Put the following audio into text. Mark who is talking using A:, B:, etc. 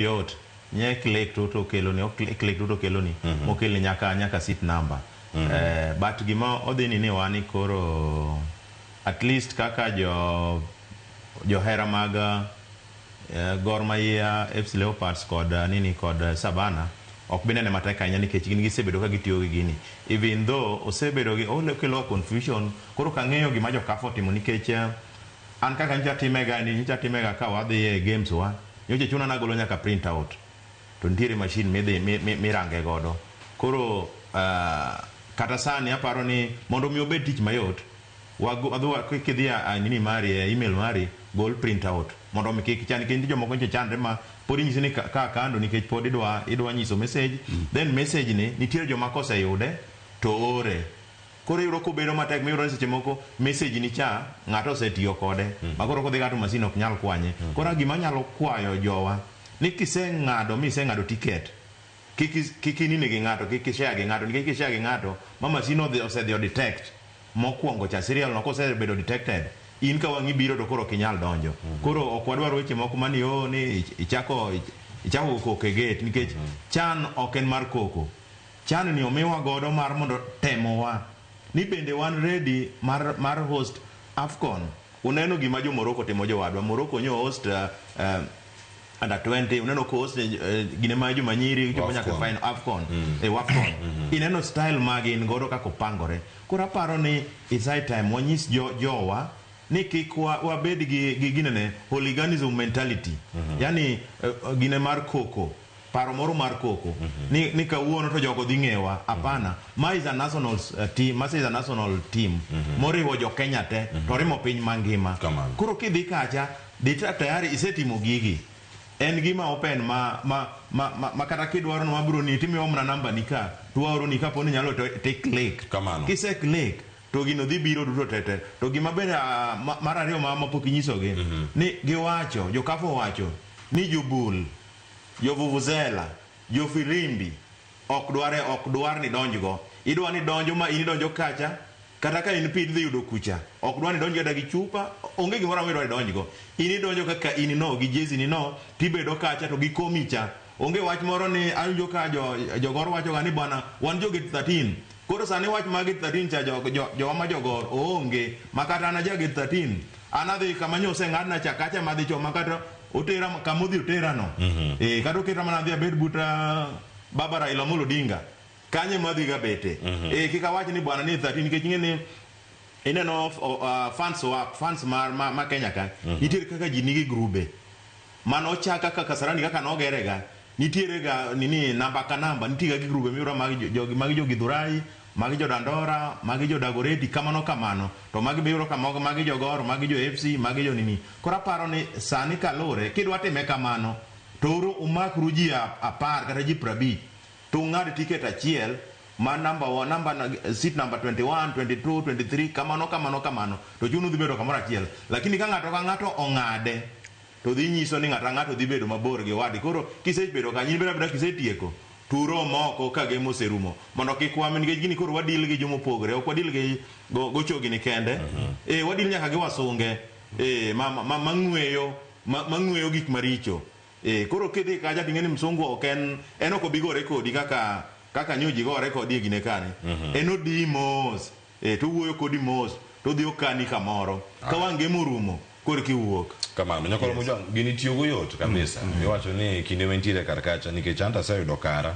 A: Yot nye click to to keloni ok click to to keloni mokelni nyaka nyaka seat number. But gima odhi ni ni wani koro at least kaka jo johera mag Gor Mahia, FC Leopards kod nini kod Shabana ok bi nene matek ahinya nikech gin gisebedo ka gitiyo gi gini. Even though osebedo gi okelo confusion koro ok ang'eyo gima jo CAF otimo nikech an kaka nyocha atimega ni nyocha atimega ka wadhi e games wa nyocha chuna nagolo nyaka print out to nitiere machine midhi mirange godo. Koro kata sani aparo ni mondo mi obed tich mayot wadhi kidhi e nini mari e email mari gol print out mondo mi kik chan nikech jomoko nyocha chandre ma pod inyisi ni ka kando nikech pod idwa idwa nyiso message then message ni nitiere joma koseyude to ore. Koro iyudo kobedo matek miyudo ni seche moko message ni cha ng'ato osetiyo kode ma koro kodhi ka to masin ok nyal kwanye. Koro gima anyalo kwayo jowa ni kiseng'ado miseng'ado ticket kik kik inine gi ng'ato kik i share gi ng'ato nikech ki share gi ng'ato ma masin odhi osedhi o detect mokwongo cha serial no kosebedo detected in ka wang'i biro to koro ok inyal donjo. Koro ok wadwar weche moko mani oh ni ichako ichako go koko e gate nikech chan ok en mar koko. Chan ni omiwa godo mar mondo temowa ni bende wan ready mar mar host AFCON. Uneno gima jo Morocco timo jowadwa. Morocco nyo host under 20 uneno ko host gine ma joma nyiri chopo nyaka final AFCON e WAFCON. Ineno style ma gin godo kaka opangore. Koro aparo ni it's high time wanyis jo jowa ni kik wabed gi gi ginene hooliganism mentality. Yani gine mar koko. Paro moro mar koko ni kawuono to jogo dhi ng'ewa. Hapana. Ma is a national team, ma is a national team moriwo jo Kenya te to orimo piny mangima.
B: Kamano.
A: Koro kidhi kacha, dhi tayari isetimo gigi. En gima open ma ma ma, ma, ma kata kidwaro ni wabro ni timiyowa mana namba ni ka to waoro ni kapo ni nyalo to ti click.
B: Kamano.
A: Kise click to gino dhi biro duto te te. To gima bende mar ariyo ma pok inyisogi ni giwacho, jo CAF owacho ni jobul Jo vuvuzela, jo firimbi ok dware ok dwar ni donj go. Idwa ni donjo ma in idonjo kacha kata ka in pi idhi yudo kucha. Ok dwar ni donj kata gi chupa, onge gimoro amora idwa ni donj go. In idonjo kaka in no gi jezi ni no tibedo kacha to gikomi cha. Onge wach moro ni awinjo ka jo jogor wacho ga ni bwana wan jo gate 13. Koro sani wach mar gate 13 cha jo, jo, jowa ma jogor oonge ma kata an aja gate 13 an adhi kama nyo oseng'adna cha kacha ma adhi choma kata otera kama odhi otera no. Eh, kata oketa mana adhi abed but baba Raila Amolo Odinga. Kanyo ema adhi ga bete. Eh, kik awach ni bwana ni 13 nikech ing'e ni ineno fans wa fans mar ma, ma Kenya ka nitiere kaka ji nigi grube mano ochak kaka Kasarani kaka nogere ga nitiere ga nini namba ka namba nitie ga gi grube miyudo mag jo, mag jo Githurai magi jo Dandora magi jo Dagoretti kamano kamano to magi be iyudo ka moko magi jo Gor magi jo FC magi jo nini koro aparo ni sani kalure kidwa time kamano to uru umakru ji 10 kata ji 50 to ung'ad tiket achiel ma namba wa namba seat number 21 22 23 kamano kamano kamano to chuno dhi bedo kamoro achiel lakini ka ng'ato ka ng'ato ong'ade to dhi nyiso ni ng'ato ka ng'ato dhi bedo mabor gi wadgi koro kisebedo kanyo in bedo abeda kisetieko turom oko ka game oserumo mondo kik wami nikech gini koro wadil gi joma opogore ok wadil gi gochogini kende eh wadil nyaka gi wasunge eh ma ma mang'weyo ma, mang'weyo gik maricho eh koro kidhi kacha ting'e ni msungu ok en en ok obi gore kodi kaka kaka nyo ji gore kodi e gine kani en odiyi mos eh to owuoyo kodi mos to odhi okani kamoro ka wang' game orumo koro kiwuok
B: Kamano, Nyakwar Mojwang', gini tiyogo yot kabisa. Iwacho ni kinde ma intiere kar kacha nikech anto aseyudo kara.